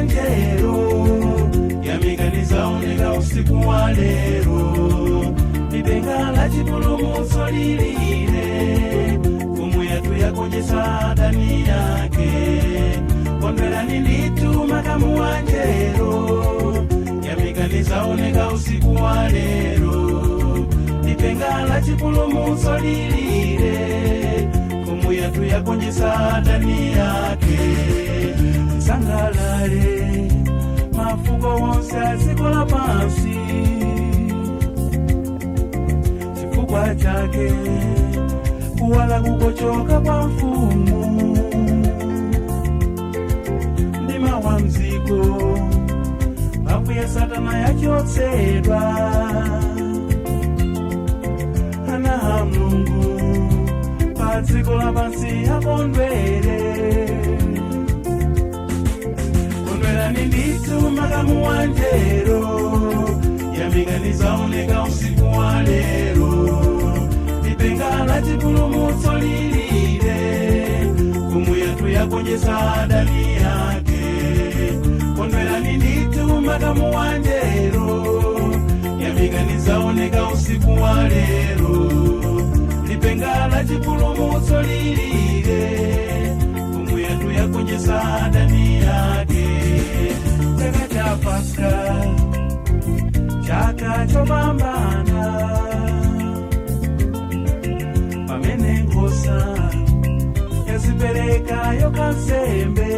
Wanjero, yamikani zaoneka usiku wa lero. Lipenga la chipulumutso lilire, mfumu yathu yagonjetsa adani yake. Kondwerani ndithu makamu wanjero, yamikani zaoneka usiku wa lero. Lipenga la chipulumutso lilire, mfumu yathu yagonjetsa adani yake. Sangalale mafuko wonse adziko lapansi, chifukwa chake kuwala kukochoka kwa mfumu. Mdima wa mdziko, mphamvu ya Satana yachotsedwa. Ana a Mulungu pa dziko lapansi akondwere. Kondwerani ndithu makamu wanjero, yamikani zaoneka usiku wa lero. Lipenga la chipulumutso lilire, mfumu yathu yagonjetsa adani yake. Kondwerani ndithu makamu wanjero, yamikani zaoneka usiku wa lero. Lipenga la chipulumutso lilire, mfumu yathu yagonjetsa adani yake. Chaka cha Paska, chaka chopambana, pamene nkhosa yazipereka yokha nsembe.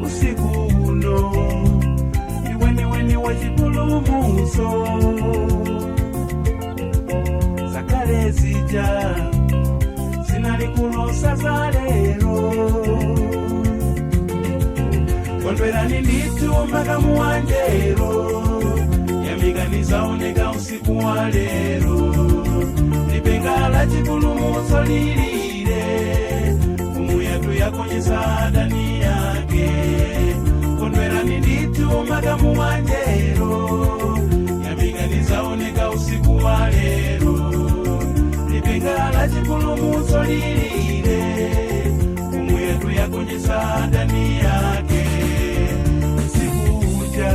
Usiku uno iweniweni wa chipulumutso. Zakale zija zinali kulosa za lero. Kondwerani ndithu makamu wanjero, yamikani zaoneka usiku wa lero. Lipenga la chipulumutso lilire, mfumu yathu yagonjetsa adani yake. Kondwerani ndithu makamu wanjero, yamikani zaoneka usiku wa lero. Lipenga la chipulumutso lilire, mfumu yathu yagonjetsa adani yake. Usiku uja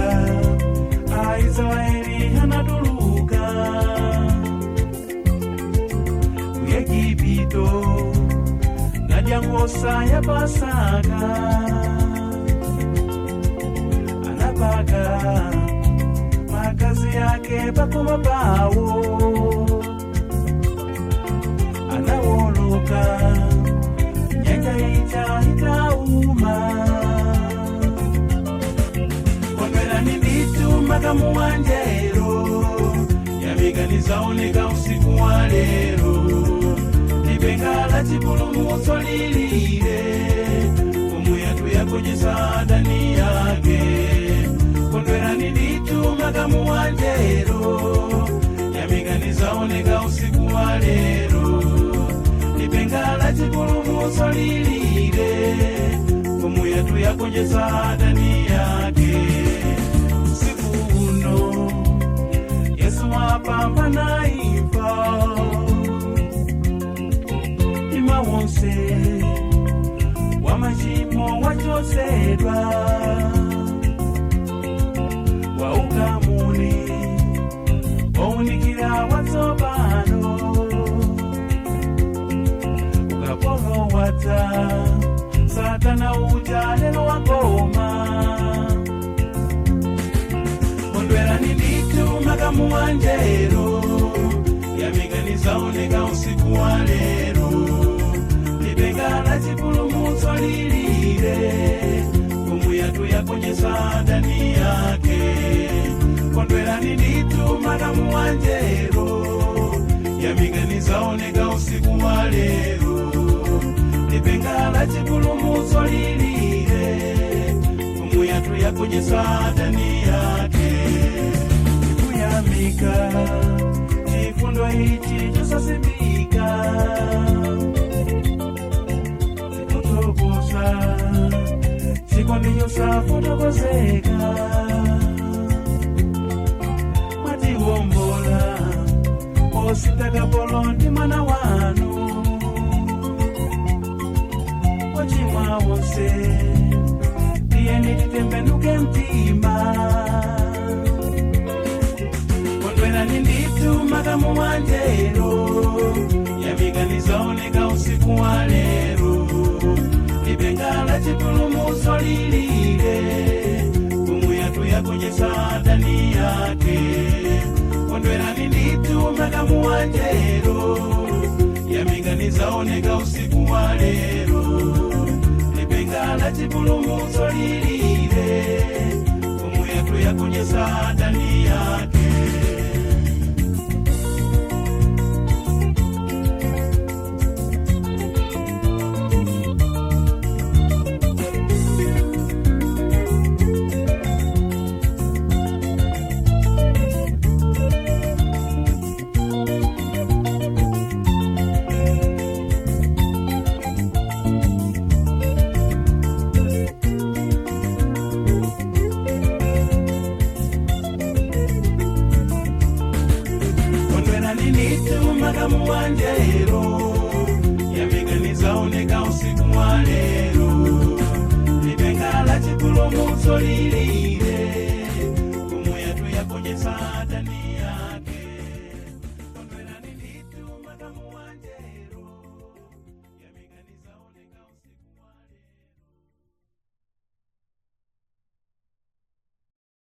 Aisraeli anatuluka ku Egipito, nadya nkhosa ya Pasaka, anapaka magazi yake pakoma pawo, anawoloka nyanja ija itauma. Kondwerani ndithu makamu wanjero, yamikani zaoneka usiku wa lero. Lipenga la chipulumutso lilire, mfumu yathu yagonjetsa adani yake. Kondwerani ndithu makamu wanjero, yamikani zaoneka usiku wa lero. Lipenga la chipulumutso lilire, mfumu yathu yagonjetsa adani yake. Usiku uno Yesu wapambana imfa, mdima wonse wa machimo wachotsedwa, waukamuni waunikira watsopano. Ukapolo watha, Satana uja lero wagoma. Kondwerani ndithu makamu wanjero, yamikani zaoneka usiku wa lero. Lipenga la chipulumutso lilire, mfumu yathu yagonjetsa adani yake. Kondwerani ndithu makamu wanjero, yamikani zaoneka usiku wa lero. Lipenga la chipulumutso lilire, mfumu yathu yagonjetsa adani yake. Tikuyamika chifundo ichi chosasimbika, tikuthokoza chikondi chosafotokozeka. Mwatiwombola posintha kapolo ndi mwana wanu, ochimwa wonse. lilile, mfumu yathu yagonjetsa adani yake. Kondwerani ndithu makamu wangelo, yamikani zaoneka usiku wa lero. Lipenga la chipulumutso lilile, mfumu yathu yagonjetsa adani yake. Kondwerani ndithu makamu wangelo, yamikani zaoneka usiku wa lero. Lipenga la chipulumutso lilile.